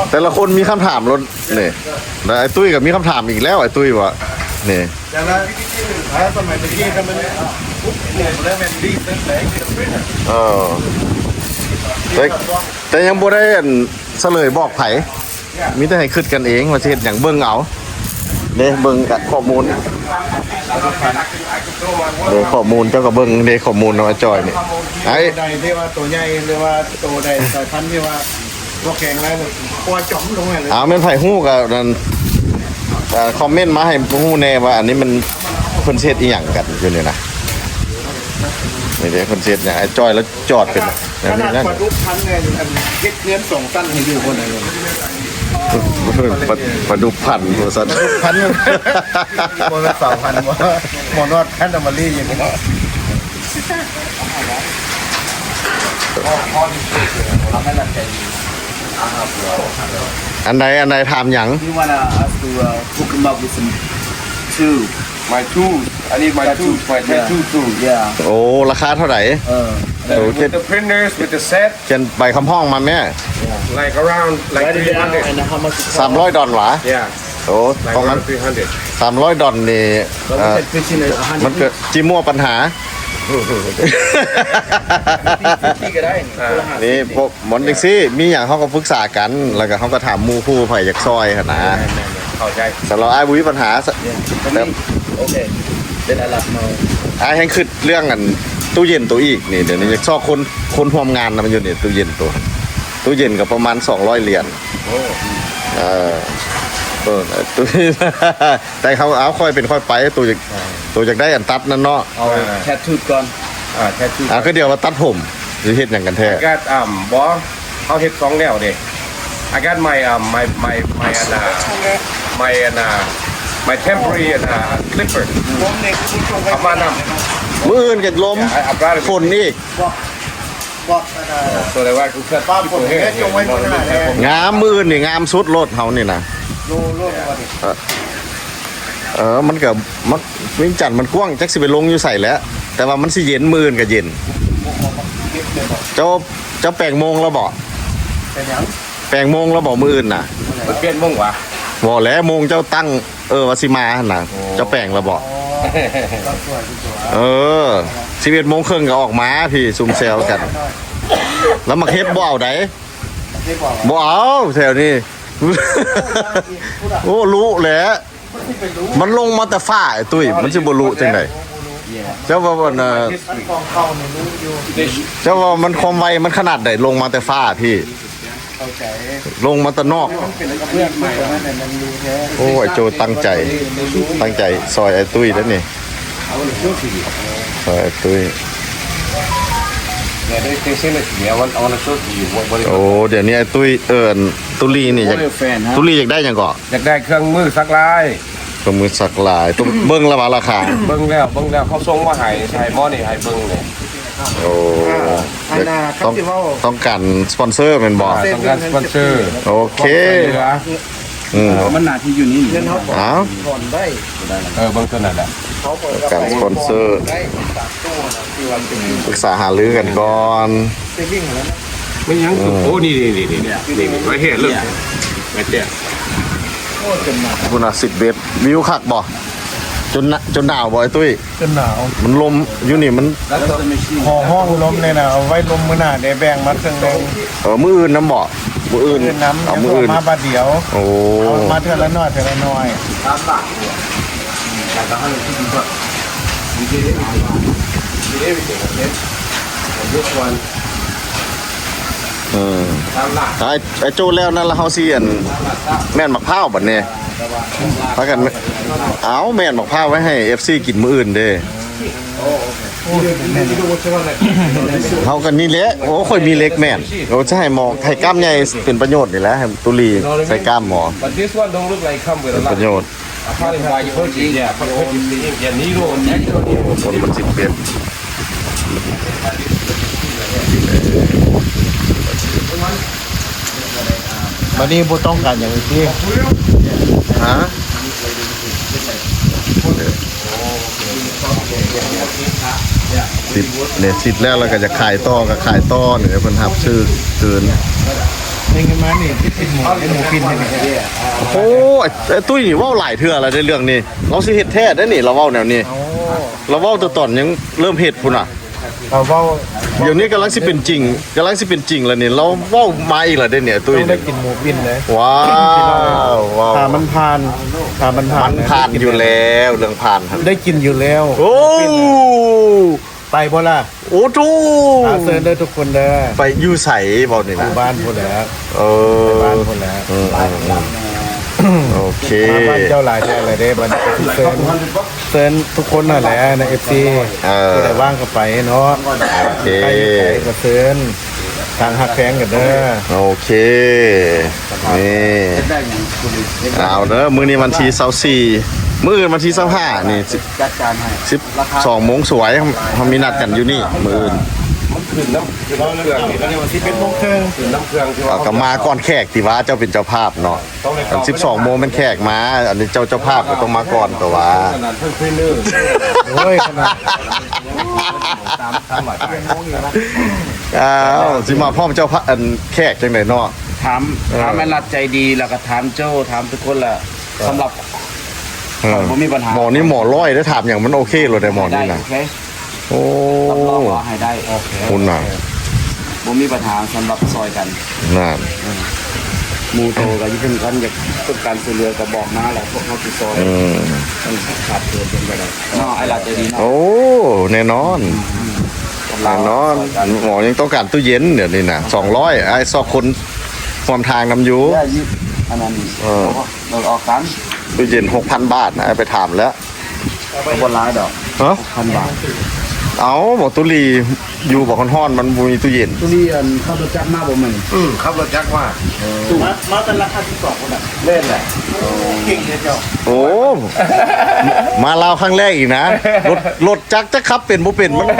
ແຕ່ລະຄົນມີຄຳຖາມໂລດນີ້. ແລ້ວອ້າຍຕຸ້ຍກໍມີຄຳຖາມອີກແລ້ວ ອ້າຍຕຸ້ຍວ່ານີ້. ແຕ່ລະ ສະໄໝຕະກີ້ກໍມັນ ເອີ ແຕ່ ແຕ່ຍັງບໍ່ໄດ້ອັນສະເຫຼີຍບອກໃຜ. ມີແຕ່ໃຫ້ຄິດກັນເອງວ່າຊິເຮັດຫຍັງ. ເບິ່ງເອົາເດ້ ເບິ່ງກັບຂໍ້ມູນເດ້. ຂໍ້ມູນເຈົ້າກໍເບິ່ງເດ້ ຂໍ້ມູນນຳອ້າຍຈອຍນີ້. ໄອ້ ໂຕໃດທີ່ວ່າໂຕໃຫຍ່ ຫຼືວ່າໂຕໃດສາຍພັນທີ່ວ່າບໍ່ແຂງແຮງ ປົວຈອມລົງໃຫ້ເລີຍ. ອ້າວ ແມ່ນໃຜຮູ້ກໍນັ້ນ ເອີ ຄອມເມັນມາໃຫ້ຮູ້ແດ່ວ່າອັນນີ້ມັນ ເພິ່ນຊິເຮັດອີ່ຫຍັງກັນຢູ່ນີ້ນະ. ນີ້ເດ້ ເພິ່ນຊິເຮັດຫຍັງ? ອ້າຍຈອຍລາວຈອດເປັນ ຂະໜາດ ແນວນີ້ນະ ປາດຸກພັນຍັງເຮັດເຮືອນສອງຊັ້ນໃຫ້ຢູ່ພຸ້ນນະ. ປາ ປາດຸກພັນວ່າຊັ້ນ. ພັນ ບໍ່ແມ່ນສາວພັນບໍ່? ໝໍນວດພັນອາມາລີຢູ່ນີ້ເນາະ. ອັນໃດ ອັນໃດ ຖາມຫຍັງ? You wanna ask to, uh, hook him up with some tools? My tools. I need my tools, my tattoo tools. Yeah. ໂອ້ ລາຄາເທົ່າໃດ? ເອີ ໂອເຄ With the printers, with the set. ຂຽນໃບຄຳຮ້ອງມາແມ້. Like around, like, three hundred. ສາມຮ້ອຍດອນຫວາ? Yeah. ໂອ້ ປະມານ like around three hundred. ສາມຮ້ອຍດອນນີ້ ເອີ ມັນກໍຊິມົ້ວປັນຫາ. ນີ້ພວກມັນຈັ່ງຊີ້ ມີຫຍັງເຮົາກໍປຶກສາກັນ ແລ້ວກໍເຮົາກໍຖາມໝູ່ຄູ່ ໃຜຢາກຊ່ອຍຫັ້ນນະ. ແມ່ນໆ ເຂົ້າໃຈ. ສຳລັບອ້າຍບໍ່ມີປັນຫາ. ໂອເຄ ເປັນອາລັບເນາະ. ອ້າຍແຮ່ງຄິດເລື່ອງອັນຕູ້ເຢັນໂຕອີກນີ້ ດຽວນີ້ຢາກຊອກຄົນ ຄົນຮ່ວມງານນຳຢູ່ນີ້ ຕູ້ເຢັນໂຕ ຕູ້ເຢັນກໍປະມານສອງຮ້ອຍຫຼຽນ. ໂອ້ ເອີ ເອີ ຕູ້ ແຕ່ເຮົາເອົາຄ່ອຍເປັນຄ່ອຍໄປ. ໂຕຢາກ ໂຕຢາກໄດ້ອັນຕັດນັ້ນເນາະ. ເອົາແທັດທູກ່ອນ. ອ່າ ແທັດທູ ອ່າ ຄືດຽວວ່າຕັດຜົມ ຊິເຮັດຫຍັງກັນແທ້? ກໍ ອືມ ບໍ່ ເຮົາເຮັດສອງແນວເດ້. I got my, um, my, my, my, uh, my, uh, my temporary, uh, clipper. ເອົາມານຳ. ມື້ອື່ນກໍລົມ yeah, I, I brought it with me. ຝົນອີກ. ງາມ ມື້ອື່ນນີ້ງາມສຸດໂລດເຮົານີ້ນະ. ເອີ ມັນກໍ ມັນ ວຽງຈັນມັນກວ້າງ ຈັກຊິໄປລົງຢູ່ໃສແຫຼະ ແຕ່ວ່າມັນຊິເຢັນ ມື້ອື່ນກໍເຢັນ. ເຈົ້າ ເຈົ້າແປງໂມງແລ້ວບໍ? ເປັນຫຍັງ? ແປງໂມງແລ້ວບໍ ມື້ອື່ນນະ? ມັນປ່ຽນໂມງຫວາ? ບໍ່ແຫຼະ ໂມງເຈົ້າຕັ້ງ ເອີ ວ່າຊິມາຫັ້ນນະ. ໂອ້ ເຈົ້າແປງແລ້ວບໍ? ອໍ ເອີ ສິບເອັດໂມງເຄິ່ງກໍອອກມາພີ້ ຊຸມແຊວກັນ. ແລ້ວໝາກເຫັບບໍ່ເອົາໃດ. ບໍ່ເອົາແຖວນີ້. ໂອ້ ລຸແຫຼະ. ມັນລົງມາແຕ່ຟ້າ ໄອ້ຕຸ້ຍ, ມັນຊິບໍ່ລຸຈັ່ງໃດ? ເຈົ້າວ່າ ອັນນ່າ ເຈົ້າວ່າມັນຄວາມໄວມັນຂະໜາດໃດ ລົງມາແຕ່ຟ້າພີ້. ລົງມາແຕ່ນອກ. ໂອ້ ໄອ້ໂຈຕັ້ງໃຈ ຕັ້ງໃຈຊ່ອຍໄອ້ຕຸ້ຍເດ້ນີ້. ຊ່ອຍໄອ້ຕຸ້ຍ. Yeah, they, they send it to me. I want, I want to show it to you. What, what it ໂອ້ ດຽວນີ້ໄອ້ຕຸ້ຍ ເອີ້ນ ຕຸລີນີ້ຢາກ ຕຸລີຢາກໄດ້ຫຍັງເກາະ? ຢາກໄດ້ເຄື່ອງມືສັກລາຍ. ເຄື່ອງມືສັກລາຍ. ເບິ່ງແລ້ວວ່າລາຄາ? ເບິ່ງແລ້ວ ເບິ່ງແລ້ວ ເຂົາສົ່ງມາໃຫ້ ໃຫ້ໝໍນີ້ ໃຫ້ເບິ່ງນີ້. ໂອ້ ອັນນ່າ ຕ້ອງ ຕ້ອງການສະປອນເຊີແມ່ນບໍ່? ອ່າ ຕ້ອງການສະປອນເຊີ. ໂອເຄ. ອືມ ມັນໜ້າທີ່ຢູ່ນີ້ ເງິນເຮົາຖອນໄດ້. ເອີ ເບິ່ງຕົວນັ້ນແຫຼະ ການສະປອນເຊີ ປຶກສາຫາລືກັນກ່ອນ. ແມ່ນຫຍັງ? ໂອ້ ນີ້ໆໆ ໄປເຮັດເລີຍ ໄປແຕະ. ພຸ້ນນະ ສິບເອັດ ວິວຄັກບໍ່? ຈົນ ຈົນໜາວບໍ່ ໄອ້ຕຸ້ຍ? ຈົນໜາວ. ມັນລົມຢູ່ນີ້ ມັນ ຂໍຫ້ອງລົມແດ່ນະ ເອົາໄວ້ລົມມື້ໜ້າເດ້ ແບ່ງມາເຄິ່ງໜຶ່ງ. ເອີ ມື້ອື່ນນຳບໍ່? ມື້ອື່ນ ມື້ອື່ນນຳ ເອົາມື້ອື່ນ ມາບາດດຽວ. ໂອ້ ເອົາມາເທື່ອລະໜ້ອຍ ເທື່ອລະໜ້ອຍ. ອືມ ໄອ້ ໄອ້ໂຈ້ແລ້ວນັ້ນລະ ເຮົາຊິ ອັນ ແມ່ນໝາກພ້າວບັດນີ້ ພາກັນ ເອົາ ແມ່ນໝາກພ້າວໄວ້ໃຫ້ເອັຟຊີກິນມື້ອື່ນເດ້. ເຮົາກໍນີ້ແຫຼະ. ໂອ້ ຂ້ອຍມີເຫຼັກແມ່ນ. ໂອ້ ຈະໃຫ້ໝໍ ໃຫ້ກ້າມໃຫຍ່ເປັນປະໂຫຍດນີ້ແຫຼະ ໃຫ້ຕຸລີໃສ່ກ້າມໝໍ But this one don't look like come with a ເປັນປະໂຫຍດ. Lot. I probably buy your own thing. Yeah, put, put your thing. Yeah, needle. ຄົນມັນຊິເປັນ ບັດນີ້ບໍ່ຕ້ອງການຫຍັງອີກຕິ? ຮະ? ຕິດເນັດ ຕິດແລ້ວ ແລ້ວກໍຈະຂາຍຕໍ່ ກໍຂາຍຕໍ່ນີ້ ເພິ່ນຮັບຊື້ຄືນ. ໄດ້ເງິນມານີ້ ຕິດໝູ ໄດ້ໝູປິ່ນນີ້. ໂອ້ ໄອ້ ໄອ້ຕຸ້ຍນີ້ເວົ້າຫຼາຍເທື່ອແລ້ວເດ້ເລື່ອງນີ້. ລາວຊິເຮັດແທ້ເດ້ນີ້ ລາວເວົ້າແນວນີ້. ລາວເວົ້າແຕ່ຕອນຍັງເລີ່ມເຮັດພຸ້ນນະ. ລາວເວົ້າ ດຽວນີ້ກຳລັງຊິເປັນຈິງ ກຳລັງຊິເປັນຈິງແລ້ວນີ້. ລາວເວົ້າມາອີກແລ້ວເດ້ນີ້ ຕຸ້ຍ. ຕ້ອງໄດ້ກິນໝູປິ່ນເດ້. ວ້າວ ວ້າວ ຖ້າມັນຜ່ານ ຖ້າມັນຜ່ານ ມັນຜ່ານຢູ່ແລ້ວ ເລື່ອງຜ່ານຫັ້ນ ໄດ້ກິນຢູ່ແລ້ວ. ໂອ້ ໄປບໍ່ລະ? ໂອ້ໂຕ ເຊີນເດີທຸກຄົນເດີ. ໄປຢູ່ໃສເວົ້ານີ້ນະ? ຢູ່ບ້ານພຸ້ນແຫຼະ. ເອີ ໄປບ້ານພຸ້ນແຫຼະ. ເອີ ເອີ ເອີ ໂອເຄ ມາບ້ານເຈົ້າຫຼາຍເທື່ອແລ້ວເດ້. ບັດນີ້ກໍຊິເຊີນ ເຊີນທຸກຄົນຫັ້ນແຫຼະໃນເອັຟຊີ ເອີ ຜູ້ໃດວ່າງກໍໄປເນາະ. ໂອເຄ ໃກ້ຢູ່ໄກກໍເຊີນ ທາງຮັກແພງກັນເດີ. ໂອເຄ ນີ້ ເອົາເດີ ມື້ນີ້ວັນທີຊາວສີ່ ມື້ອື່ນວັນທີຊາວຫ້ານີ້ ຊິ ຈັດການໃຫ້ ສິບສອງໂມງສວຍ ເຮົາມີນັດກັນຢູ່ນີ້ມື້ອື່ນ. ມັນຂຶ້ນນຳ ຂຶ້ນນຳເຄື່ອງນີ້ນະ ສິບເອັດໂມງເຄິ່ງ ຂຶ້ນນຳເຄື່ອງທີ່ວ່າ ເອົາ ກໍມາກ່ອນແຂກ ທີ່ວ່າເຈົ້າເປັນເຈົ້າພາບເນາະ. ອັນສິບສອງໂມງແມ່ນແຂກມາ ອັນນີ້ເຈົ້າ ເຈົ້າພາບກໍຕ້ອງມາກ່ອນຕົວະ. ໂອ້ຍ ຂະໜາດ ອ້າວ ຊິມາພ້ອມເຈົ້າພາບ ອັນແຂກຈັ່ງໃດເນາະ? ຖາມ ເອີ ຖາມແມ່ນລັດໃຈດີ ແລ້ວກໍຖາມໂຈ້ ຖາມທຸກຄົນລະ. ເອີ ສຳລັບ ເອີ ຂ້ອຍບໍ່ມີບັນຫາ. ໝໍນີ້ໝໍຮ້ອຍເດ້ ຖາມຫຍັງມັນໂອເຄໂລດເດ້ໝໍນີ້ນະ. ໂອເຄ ໂອ້ ຮັບຮອງວ່າໃຫ້ໄດ້. ໂອເຄ ພຸ້ນນະ ບໍ່ມີບັນຫາສຳລັບຊ່ອຍກັນ. ນັ້ນ ເອີ ໝູ່ໂຕກໍຢູ່ເຖິງກັນ ຢາກຕ້ອງການຊ່ວຍເຫຼືອກໍບອກມາແລ້ວ ພວກເຮົາຊິຊ່ອຍ. ອືມ ມັນຂາດເຂີນເປັນໄປໄດ້ເນາະ ອ້າຍລັດໃຈດີເນາະ. ໂອ້ ແນ່ນອນ ອືມ ແນ່ນອນ. ໝໍຍັງຕ້ອງການຕູ້ເຢັນດຽວນີ້ນະ ສອງຮ້ອຍ ອ້າຍຊອກຄົນຮ່ວມທາງນຳຢູ່. ອັນນັ້ນ ເອີ ເອີ ອອກກັນ ຕູ້ເຢັນຫົກພັນບາດນະ ໄປຖາມແລ້ວ. ບໍ່ຫຼາຍດອກ. ຮະ? ຫົກພັນບາດ. ເອົ້າ ບໍ່ ຕຸລີຢູ່ບໍ່ ຮ້ອນໆ ມັນບໍ່ມີຕູ້ເຢັນ. ຕຸລີ ອັນ ຂັບລົດຈັກມາບໍ່ມື້ນີ້? ອືມ ຂັບລົດຈັກມາ. ເອີ ມາ ມາແຕ່ລະຄາສິບສອງພຸ້ນນະ. ແມ່ນແຫຼະ. ເກັ່ງແທ້ເຈົ້າ. ໂອ້ ມາລາວຄັ້ງແລກອີກນະ. ລົດ ລົດຈັກ ຈັກຂັບເປັນບໍ່ເປັນ. ໂອ້ ມາ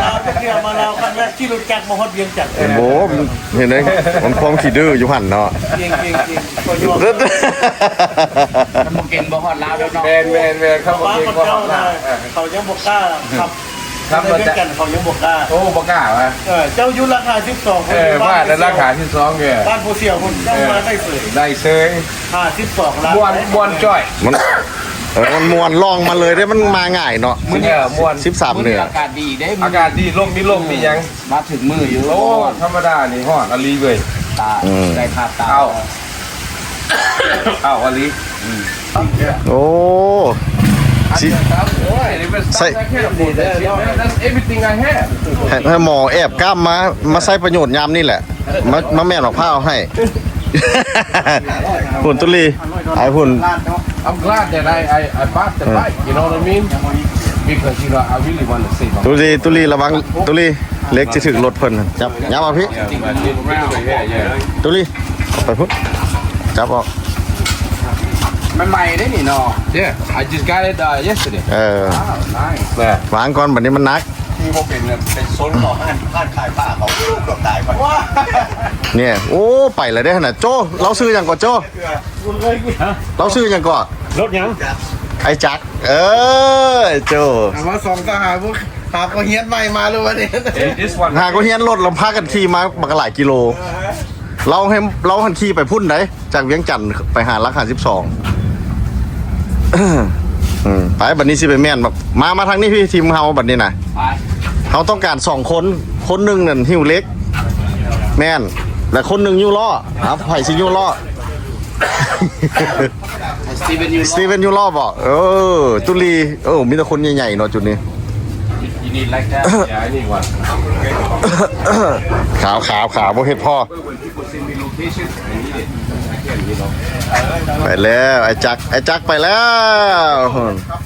ລາວຈັກເທື່ອ ມາລາວຄັ້ງແລກ ຂີ່ລົດຈັກມາຮອດວຽງຈັນ. ໂອ້ ເຫັນໄດ໋ ມັນຄວາມຂີ້ດື້ຢູ່ຫັ້ນເນາະ. ເກັ່ງໆໆ ກໍຍອມ. ຄັນບໍ່ເກັ່ງບໍ່ຮອດລາວດອກເນາະ. ແມ່ນໆໆ ຄັນບໍ່ເກັ່ງບໍ່ຮອດລາວ. ເອີ ເຂົາຍັງບໍ່ກ້າຂັບ ຂັບລົດຈັກ ເຂົາຍັງບໍ່ກ້າ. ໂອ້ ບໍ່ກ້າວະ. ເອີ ເຈົ້າຢູ່ລາຄາສິບສອງ ເອີ ວ່າແຕ່ລາຄາສິບສອງເດີ ບ້ານຜູ້ສ່ຽວພຸ້ນ ເຈົ້າມາໄດ້ເສີຍ. ໄດ້ເສີຍ ຫ້າສິບສອງລ້ານ ມ່ວນ ມ່ວນຈ້ອຍ. ມັນ ເອີ ມັນມ່ວນ ລອງມາເລີຍເດ້ ມັນມາງ່າຍເນາະ. ມື້ນີ້ ເອີ ມ່ວນ ສິບສາມ ມື້ນີ້ ເດືອນ ອາກາດດີເດ້ ອາກາດດີ ລົມມີລົມມີຫຍັງ ມາເຖິງມື້ຢູ່. ໂອ້ ທຳມະດານີ້ ຮ້ອນອີ່ຫຼີເວີຍ ຕາຍ ອືມ ໄດ້ຄາດຕາ ເອົາ ເອົາອີ່ຫຼີ. ອືມ ໂອ້ ຊິ ໃຫ້ ໃຫ້ໝໍແອບກ້າມມາ ມາໃຊ້ປະໂຫຍດຍາມນີ້ແຫຼະ ມາ ມາແມ່ນໝາກພ້າວໃຫ້. ພຸ້ນ ຕຸລີ ໄອ້ພຸ້ນ. I'm glad that I, I, I bought the bike, you know what I mean? Because, you know, I really wanna save up. ຕຸລີ ຕຸລີ ລະວັງ ຕຸລີ ເຫຼັກຊິຖືກລົດເພິ່ນ. ຫຍັບ ຫຍັບມາພີ້ ຕຸລີ ໄປພຸ້ນ ຈັບອອກ. ມັນໃໝ່ເດ້ນີ້ເນາະ. Yeah, I just got it, uh, yesterday. ເອີ Wow, nice. ວາງກ່ອນ ບັດນີ້ມັນໜັກ. ຂີ່ບໍ່ເປັນເລີຍ ໄປຊົນເຂົາຮ້ານ ຮ້ານຂາຍຜ້າເຂົາ ເກືອບຕາຍ. ນີ້ ໂອ້ ໄປແລ້ວເດ້ຫັ້ນນະ. ໂຈ້ ລາວຊື່ຫຍັງເກາະ ໂຈ້? ລາວຊື່ຫຍັງເກາະ? ລົດຫຍັງ? ໄອ້ຈັກ. ເອີ ໂຈ້ ຫາວ່າສອງສະຫາຍ ຫາກໍຮຽນໃໝ່ມາເລີຍວະນີ້. ຫາກໍຮຽນລົດ ລະພາກັນຂີ່ມາບັກຫຼາຍກິໂລ. ລາວໃຫ້ ລາວຫັ້ນຂີ່ໄປພຸ້ນໃດ ຈາກວຽງຈັນໄປຫາຫຼັກຫ້າສິບສອງ. ອືມ ໄປ ບັດນີ້ຊິໄປແມ່ນ ມາ ມາທາງນີ້ພີ້ ທີມເຮົາບັດນີ້ນະ. ໄປ ເຮົາຕ້ອງການສອງຄົນ ຄົນໜຶ່ງນັ້ນຫິ້ວເຫຼັກ ແມ່ນ ແລະ ຄົນໜຶ່ງຍູ້ລໍ້. ເອົາ ໃຜຊິຍູ້ລໍ້? ສະຕີເວັນຢູ ສະຕີເວັນຢູລໍ້ບໍ? ເອີ ຕຸລີ ເອີ ມີແຕ່ຄົນໃຫຍ່ໆເນາະຈຸດນີ້. ຂາວໆໆ ບໍ່ເຮັດພໍ. ໄປແລ້ວ ໄອ້ຈັກ ໄອ້ຈັກໄປແລ້ວ.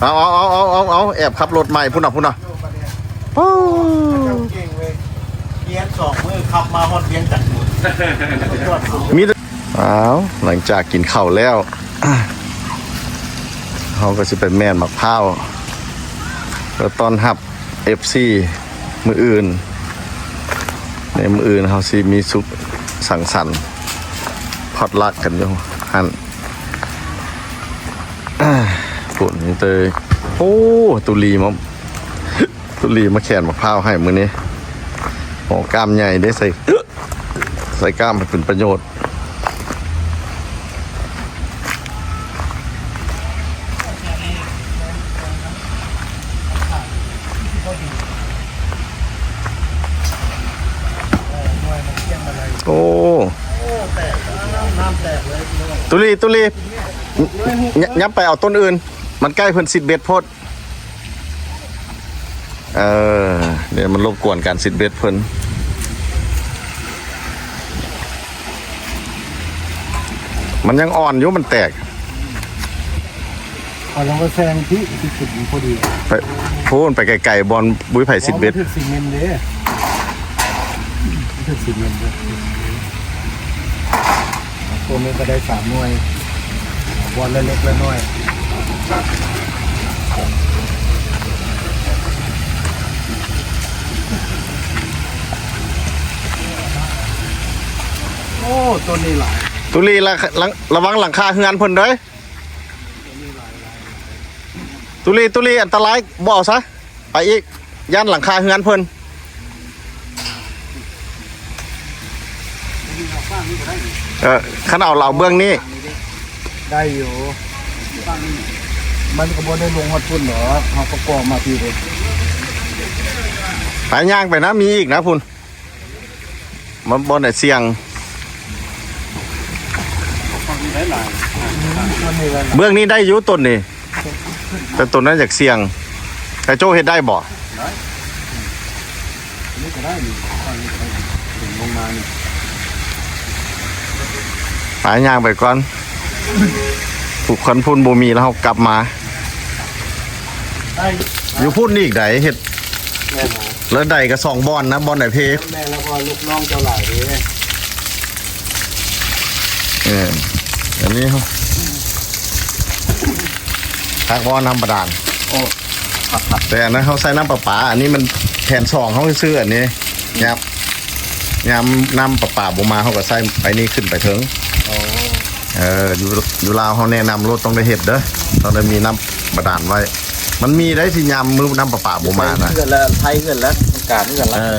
ເອົາໆໆໆ ແອບຂັບລົດໃໝ່ພຸ້ນນະ ພຸ້ນນະ. ໂອ້ ເກັ່ງເວີຍ ຮຽນສອງມື້ ຂັບມາຮອດວຽງຈັນພຸ້ນ. ມີ ອ້າວ ຫຼັງຈາກກິນເຂົ້າແລ້ວ ເຮົາກໍຊິໄປແມ່ນໝາກພ້າວ ເພື່ອຕ້ອນຮັບເອັຟຊີມື້ອື່ນ. ໃນມື້ອື່ນເຮົາຊິມີສຸກສັງສັນ ພອດລັກກັນຢູ່ຫັ້ນ. ພຸ້ນມີແຕ່ ໂອ້ ຕຸລີມາ ຕຸລີມາແຂນໝາກພ້າວໃຫ້ມື້ນີ້. ໂອ້ ກ້າມໃຫຍ່ເດ້ ໃສ່ ໃສ່ກ້າມໃຫ້ເປັນປະໂຫຍດ. ໂອ້ ຕຸລີ ຕຸລີ ຍ- ຍັບໄປເອົາຕົ້ນອື່ນ ມັນໃກ້ເພິ່ນຊິດເບັດໂພດ. ເອີ ດຽວມັນລົບກວນການຊິດເບັດເພິ່ນ. ມັນຍັງອ່ອນຢູ່ ມັນແຕກ. ເອົາລອງໄປແຊງທີ່ ທີ່ຈຸດນີ້ພໍດີ. ໄປ ພຸ້ນ ໄປໄກໆ ບ່ອນບຸ້ຍໄຜຊິດເບັດ. ຖືກຊີເມັນເດ້ ຖືກຊີເມັນເດ້. ຕົວນີ້ກໍໄດ້ສາມໜ່ວຍ ບ່ອນລະເລັກລະນ້ອຍ. ໂອ້ ຕົ້ນນີ້ຫຼາຍ. ຕຸລີ ລະ ລະ ລະວັງຫຼັງຄາເຮືອນເພິ່ນເດີ້. ຕຸລີ ຕຸລີ ອັນຕະລາຍ ບໍ່ເອົາຊະ ໄປອີກ ຢ້ານຫຼັງຄາເຮືອນເພິ່ນ. ເອີ ຄັນເອົາ ເອົາເບື້ອງນີ້ ໄດ້ຢູ່. ມັນກໍບໍ່ໄດ້ລົງຮອດພຸ້ນດອກ ເຮົາກໍກໍ່ມາພີ້ເດ້. ໄປ ຍ່າງໄປນະ ມີອີກນະພຸ້ນ. ມັນບ່ອນໄດ້ສ່ຽງ. ເບື້ອງນີ້ໄດ້ຢູ່ຕົ້ນນີ້ ແຕ່ຕົ້ນນັ້ນຢາກສ່ຽງ. ໄອ້ໂຈ້ເຮັດໄດ້ບໍ່? ໄດ້ ນີ້ກໍໄດ້ນີ້ ຂ້າງນີ້ກໍໄດ້ ເຫັນລົງມານີ້. ໄປ ຍ່າງໄປກ່ອນ ຜູ້ຄົນພຸ້ນບໍ່ມີ ແລ້ວເຮົາກັບມາ. ໄດ້ ຢູ່ພຸ້ນອີກໃດ ເຮັດ ແມ່ນບໍ່? ແລ້ວໃດກໍສອງບ່ອນນະ ບ່ອນໃດເພ. ແມ່ນແລ້ວ ເພາະວ່າລູກນ້ອງເຈົ້າຫຼາຍເດ້. ເອີ ອັນນີ້ເຮົາ ຄັກບໍ່ ນ້ຳບາດານ? ໂອ້ ຄັກໆ ແຕ່ອັນນັ້ນເຮົາໃຊ້ນ້ຳປະປາ ອັນນີ້ມັນແຜນສອງເຮົາຊື້ອັນນີ້. ຍາມ ຍາມນ້ຳປະປາບໍ່ມາ ເຮົາກໍໃຊ້ໄອ້ນີ້ຂຶ້ນໄປເທິງ. ໂອ້ ເອີ ຢູ່ ຢູ່ລາວເຮົາແນະນຳໂລດ ຕ້ອງໄດ້ເຮັດເດີ້ ຕ້ອງໄດ້ມີນ້ຳບາດານໄວ້. ມັນມີໄດ໋ ທີ່ຍາມມື້ນ້ຳປະປາບໍ່ມານະ. ເຮືອນລະ ໄທເຮືອນລະ ການເຮືອນລະ. ເອີ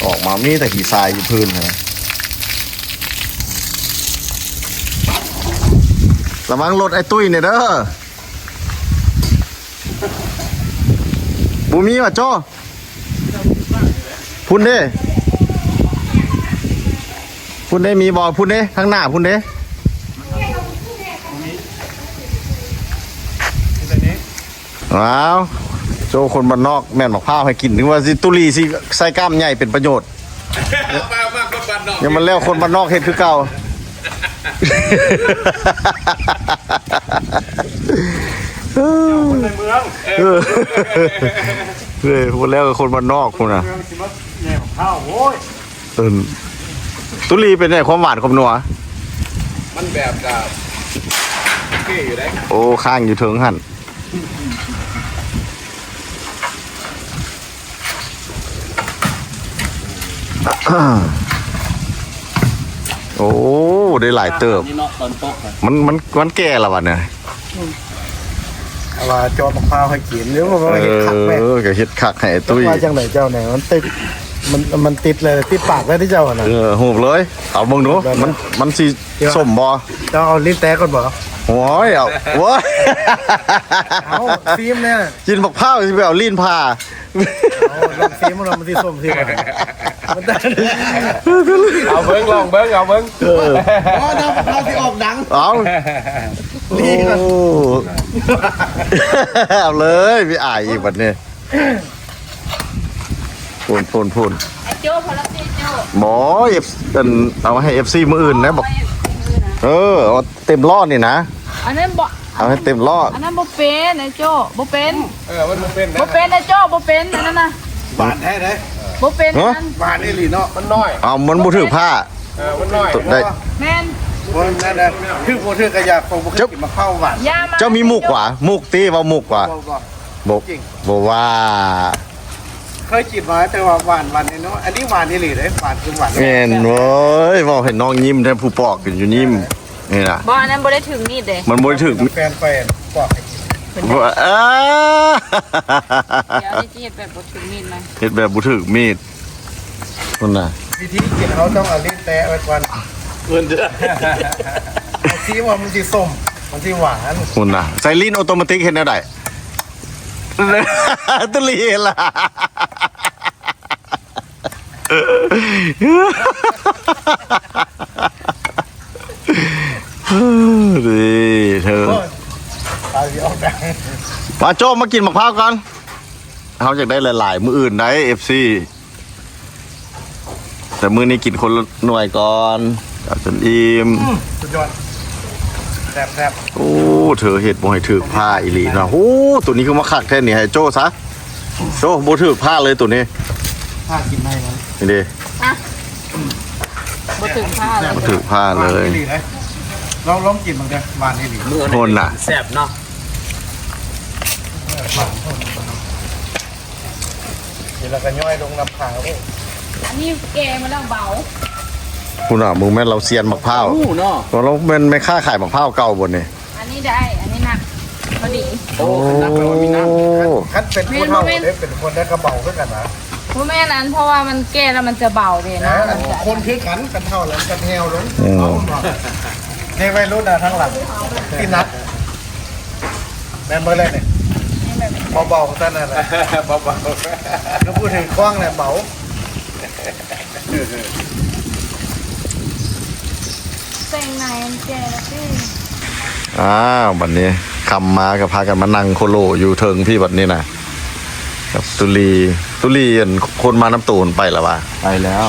ອອກມາມີແຕ່ຂີ້ຊາຍຢູ່ພື້ນນະ. ລະວັງລົດໄອ້ຕຸ້ຍນີ້ເດີ. ບໍ່ມີຫວາໂຈ້? ພຸ້ນເດ້ ພຸ້ນເດ້ ມີບໍ່? ພຸ້ນເດ້ ທາງໜ້າພຸ້ນເດ້. ອ້າວ ໂຈ້ຄົນບ້ານນອກແມ່ນໝາກພ້າວໃຫ້ກິນ ຖືວ່າຊິຕຸລີຊິໃສ່ກ້າມໃຫຍ່ເປັນປະໂຫຍດ. ມາ ມາຄົນບ້ານນອກ ຍັງມາແລ້ວ ຄົນບ້ານນອກເຮັດຄືເກົ່າ. ຄົນໃນເມືອງ ເອີ ເອີ ບໍ່ແລ້ວກໍຄົນບ້ານນອກພຸ້ນນະ ເມືອງຊິມາແນວເຮົາ ໂອ້ຍ. ເອີ ຕຸລີເປັນໄງ ຄວາມຫວານຄວາມນົວ? ມັນແບບກໍໂອເຄຢູ່ເດ້. ໂອ້ ຄ້າງຢູ່ເທິງຫັ້ນ. ໂອ້ ໄດ້ຫຼາຍເຕີບ. ນີ້ເນາະ ຕອນຕົກນະ ມັນ ມັນ ມັນແກ່ແລ້ວບັດນີ້. ເອົາວ່າຈອກໝາກພ້າວໃຫ້ກິນ ຫຼືວ່າເຮັດຄັກແມ້. ເອີ ກໍເຮັດຄັກໃຫ້ຕຸ້ຍ. ວ່າຈັ່ງໃດເຈົ້ານີ້ ມັນຕິດ ມັນ ມັນຕິດເລີຍ ຕິດປາກເລີຍທີ່ເຈົ້າຫັ້ນນະ. ເອີ ຮູບເລີຍ ເອົາເບິ່ງດູ ມັນ ມັນຊິສົ້ມບໍ່? ເຈົ້າເອົາລີ້ນແຕະກ່ອນບໍ່? ໂອ້ຍ ເອົາ ໂອ້ຍ ເອົາຊີມແນ່. ກິນໝາກພ້າວຊິໄປເອົາລີ້ນຜ່າ. ເອົາລອງຊີມເບິ່ງ ມັນຊິສົ້ມຊິຫວານ. ເອົາເບິ່ງ ລອງເບິ່ງ ເອົາເບິ່ງ. ເອີ ບໍ່ ນ້ຳມະພ້າວຊິອອກດັງ. ເອົາ ນີ້ກ່ອນ ເອົາເລີຍ ມີອາຍອີກບັດນີ້. ພຸ້ນ ພຸ້ນ ພຸ້ນ ໄອ້ໂຈ້ ພໍລະຕິໂຈ້. ບໍ່ ເອັຟ ອັນ ເອົາໃຫ້ເອັຟຊີມື້ອື່ນນະ. ບອກ ເອີ ເອົາເຕັມລໍ້ນີ້ນະ. ອັນນັ້ນບໍ່ ເອົາໃຫ້ເຕັມລໍ້. ອັນນັ້ນບໍ່ເປັນ ໄອ້ໂຈ້ ບໍ່ເປັນ. ເອີ ມັນບໍ່ເປັນນະ ບໍ່ເປັນ ໄອ້ໂຈ້ ບໍ່ເປັນ ອັນນັ້ນນະ. ຫວານແທ້ເດ້. ບໍ່ເປັນ ຮະ ອັນນັ້ນ ຫວານອີ່ຫຼີເນາະ ມັນນ້ອຍ. ເອົາ ມັນບໍ່ຖືກພ້າ. ເອີ ມັນນ້ອຍ ໄດ້ ແມ່ນ ບໍ່ນັ້ນນະ ຖືກບໍ່ຖືກກໍຢ່າ ຂ້ອຍບໍ່ເຄີຍກິນໝາກພ້າວຫວານ. ເຈົ້າມີມຸກຫວາ? ມຸກຕິ ເວົ້າມຸກຫວາ? ບໍ່ ບໍ່ ບໍ່ ບໍ່ວ່າ ເຄີຍກິນມາແຕ່ວ່າຫວານ ຫວານນ້ອຍໆ. ອັນນີ້ຫວານອີ່ຫຼີເດ້ ຫວານຄືຫວານ. ແມ່ນເວີຍ ເວົ້າໃຫ້ນ້ອງຍິ້ມແທ້ ຜູ້ປອກຢູ່ຍິ້ມ. ນີ້ນະ ບໍ່ ອັນນັ້ນບໍ່ໄດ້ຖືກມີດເດ້. ມັນບໍ່ໄດ້ຖືກ ແຟນໄປປອກໃຫ້ກິນ. ເອີ ດຽວນີ້ຊິເຮັດແບບບໍ່ຖືກມີດໃໝ່. ເຮັດແບບບໍ່ຖືກມີດ. ພຸ້ນນະ ວິທີກິນເຮົາຕ້ອງເອົາລີ້ນແຕະໄວ້ກ່ອນ. ເອີ ເອົາຊີມວ່າມັນຊິສົ້ມ ມັນຊິຫວານ. ພຸ້ນນະ ໃສ່ລີ້ນໂອໂຕມາຕິກເຮັດແນວໃດ? ຕຸລີລະ ດີເທີ. ໂອ້ຍ ຕາຍຊິອອກໄດ້. ມາໂຈ້ມາກິນໝາກພ້າວກ່ອນ. ເຮົາຢາກໄດ້ຫຼາຍໆ ມື້ອື່ນໄດ້ ເອັຟຊີ. ແຕ່ມື້ນີ້ກິນຄົນລະໜ່ວຍກ່ອນ ເອົາຈົນອີ່ມ. ອືມ ສຸດຍອດ ແຊບໆ. ໂອ້ ເທີເຮັດບໍ່ໃຫ້ຖືກພ້າອີ່ຫຼີເນາະ. ໂອ້ ໂຕນີ້ຄືມາຄັກແທ້ນີ້ ໃຫ້ໂຈ້ຊະ. ໂອ້ ບໍ່ຖືກພ້າເລີຍໂຕນີ້. ພ້າກິນໄດ້ແລ້ວ ນີ້ເດ້. ບໍ່ຖືກພ້າເລີຍ ບໍ່ຖືກພ້າເລີຍ. ລອງ ລອງກິນເບິ່ງເດີ ຫວານອີ່ຫຼີ. ພຸ້ນນະ ແຊບເນາະ. ກິນແລ້ວກໍຍ້ອຍລົງນ້ຳຂັງເດ້. ອັນນີ້ແກ່ມາແລ້ວເບົາ. ພຸ້ນນະ ມຶງແມ່ນລາວຊຽນໝາກພ້າວ. ຮູ້ເນາະ ວ່າລາວແມ່ນແມ່ຄ້າຂາຍໝາກພ້າວເກົ່າບໍ່ນີ້? ອັນນີ້ໄດ້ ອັນນີ້ໜັກ ພໍດີ. ໂອ້ ຄັນໜັກແປວ່າມີນ້ຳ. ຄັນເປັນຜູ້ເຖົ້າເດ້ ເປັນຄົນໄດ້ກໍເບົາຄືກັນນະ. ບໍ່ແມ່ນ ອັນ ເພາະວ່າມັນແກ່ແລ້ວມັນຈະເບົາເດ້ນະ. ຄົນຄືກັນ ຄັນເຖົ້າແລ້ວມັນກໍແຜ່ວລົງ. ອືມ ເອົາ ເດັກໄວລຸ້ນນະ ທາງຫຼັງທີ່ໜັກ. ແມ່ນເບິດເລີຍນີ້. ເບົາໆ ຊັ້ນນັ້ນນະ ເບົາໆ. ຄືຜູ້ຖືກ້ອງແຫຼະເບົາ. ແຕ່ງໃນມັນແກ່ແລ້ວຕິ. ອ້າວ ບັດນີ້ຄ່ຳມາກໍພາກັນມານັ່ງໂຄໂລຢູ່ເທິງພີ້ບັດນີ້ນະ ກັບຕຸລີ. ຕຸລີ ອັນ ຄົນມານຳໂຕມັນໄປແລ້ວຫວາ? ໄປແລ້ວ.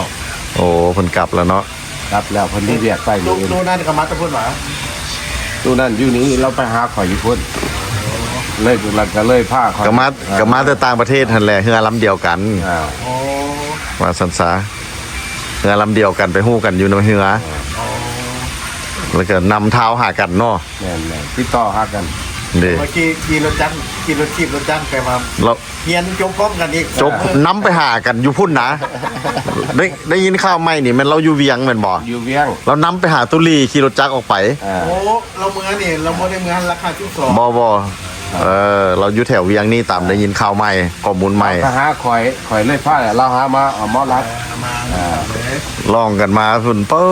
ໂອ້ ເພິ່ນກັບແລ້ວເນາະ. ກັບແລ້ວ ເພິ່ນມີວຽກໄປມື້ອື່ນ. ຕູ້ນັ້ນກໍມາແຕ່ພຸ້ນຫວາ? ຕູ້ນັ້ນຢູ່ນີ້ ລາວໄປຫາຂ້ອຍຢູ່ພຸ້ນ ເລີຍ ລະກະເລີຍພາຂ້ອຍ ກໍມາ ເອີ ກໍມາແຕ່ຕ່າງປະເທດຫັ້ນແຫຼະ ເຮືອລຳດຽວກັນ. ເອີ ໂອ້ ວ່າຊັ້ນຊະ ເຮືອລຳດຽວກັນ ໄປຮູ້ກັນຢູ່ໃນເຮືອ. ເອີ ແລ້ວກໍນຳທາວຫາກັນເນາະ. ແມ່ນໆ ຕິດຕໍ່ຫາກັນເດ້. ເມື່ອກີ້ຂີ່ລົດຈັກ ຂີ່ລົດຖີບລົດຈັກ ແຕ່ວ່າ ລະ ຮຽນຈົບພ້ອມກັນອີກ. ຈົບ ນຳໄປຫາກັນຢູ່ພຸ້ນນະ. ໄດ້ ໄດ້ຍິນຂ່າວໃໝ່ນີ້ແມ່ນລາວຢູ່ວຽງແມ່ນບໍ່? ຢູ່ວຽງ. ລາວນຳໄປຫາຕຸລີຂີ່ລົດຈັກອອກໄປ. ເອີ ໂອ້ ລາວເມືອນີ້ ລາວບໍ່ໄດ້ເມືອລາຄາສິບສອງ. ບໍ່ ບໍ່ ເອີ ລາວຢູ່ແຖວວຽງນີ້ ຕາມໄດ້ຍິນຂ່າວໃໝ່ ຂໍ້ມູນໃໝ່. ລາວຫາຂ້ອຍ ຂ້ອຍເລີຍພາລາວຫາມາ ເອົາມາລັດ. ເອີ ມາ ເອີ ລອງກັນມາພຸ້ນ ເປີ.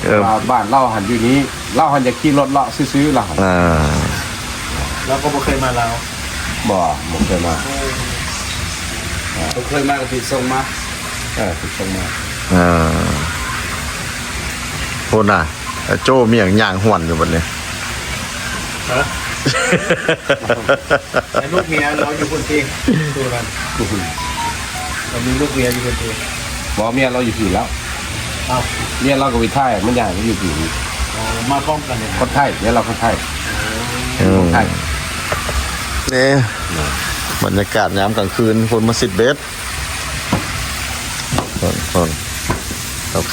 ເອີ ວ່າບ້ານລາວຫັ້ນຢູ່ນີ້ ລາວຫັ້ນຢາກຂີ່ລົດເລາະຊື່ໆ ລາວຫັ້ນ ອ່າ ລາວກໍບໍ່ເຄີຍມາລາວ ບໍ່ ບໍ່ເຄີຍມາ ບໍ່ເຄີຍມາກໍຖືກສົ່ງມາ ເອີ ຖືກສົ່ງມາ ອ່າ ພຸ້ນນະ ໂຈ້ມີຫຍັງຍ່າງຫວນຢູ່ບັດນີ້ ຮະ ໃຫ້ລູກເມຍລາວຢູ່ພຸ້ນຕິ ດູນັ້ນ ລາວມີລູກເມຍຢູ່ພຸ້ນຕິ ບໍ່ ເມຍລາວຢູ່ພີ້ແລ້ວ ອ້າວ ເມຍລາວກໍໄປໄທ ມັນຍ້າຍມາຢູ່ພີ້ ອໍ ມາພ້ອມກັນເລີຍ ຄົນໄທ ເມຍລາວຄົນໄທ ເອີ ຄົນໄທ ນີ້ ບັນຍາກາດຍາມກາງຄືນ ຄົນມາຊິດເບັດ ເບິ່ງ ເບິ່ງ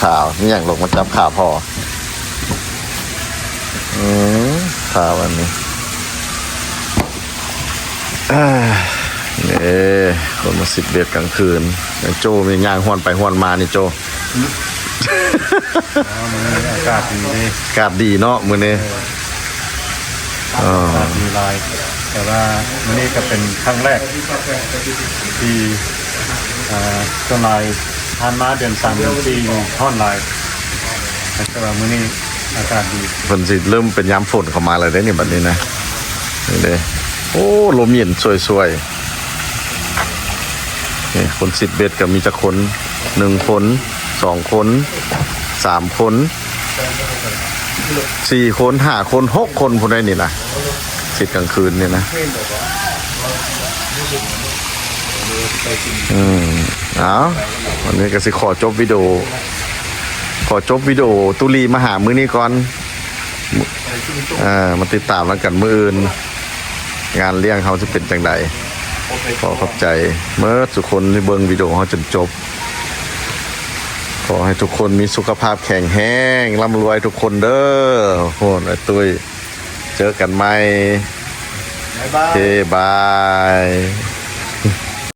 ຂາວໆ ມີຫຍັງລົງມາຈັບຂາພໍ່ ອືມ ຂາວອັນນີ້ ເອີ ນີ້ ຄົນມາຊິດເບັດກາງຄືນ ຍັງໂຈ້ມີຍ່າງຫວນໄປຫວນມານີ້ໂຈ້ ອືມ ມື້ນີ້ອາກາດດີເດ້ ອາກາດດີເນາະມື້ນີ້ ເອີ ເອີ ອາກາດດີຫຼາຍ ແຕ່ວ່າມື້ນີ້ກໍເປັນຄັ້ງແລກທີ່ ເອີ ສ່ວນຫຼາຍຜ່ານມາເດືອນສາມເດືອນສີ່ນີ້ຮ້ອນຫຼາຍ ແຕ່ວ່າມື້ນີ້ອາກາດດີ ເພິ່ນຊິເລີ່ມເປັນຍາມຝົນເຂົ້າມາແລ້ວເດ້ນີ້ ບັດນີ້ນະ ນີ້ເດ້ ໂອ້ ລົມເຢັນຊ່ວຍໆ ນີ້ ຄົນຊິດເບັດກໍມີຈັກຄົນ ໜຶ່ງຄົນ ສອງຄົນ ສາມຄົນ ສີ່ຄົນ ຫ້າຄົນ ຫົກຄົນພຸ້ນໃດນີ້ນະ ຊິດກາງຄືນນີ້ນະ ອືມ ເອົາ ວັນນີ້ກໍຊິຂໍຈົບວິດີໂອ ຂໍຈົບວິດີໂອຕຸລີມາຫາມື້ນີ້ກ່ອນ ເອີ ມາຕິດຕາມນຳກັນມື້ອື່ນ ງານລ້ຽງເຮົາຊິເປັນຈັ່ງໃດ ຂໍຂອບໃຈໝົດທຸກຄົນທີ່ເບິ່ງວິດີໂອເຮົາຈົນຈົບ ຂໍໃຫ້ທຸກຄົນມີສຸຂະພາບແຂງແຮງ ລ່ຳລວຍທຸກຄົນເດີ ໂຫ ອ້າຍຕຸ້ຍ ເຈີກັນໃໝ່ ບາຍບາຍ ໂອເຄ ບາຍ.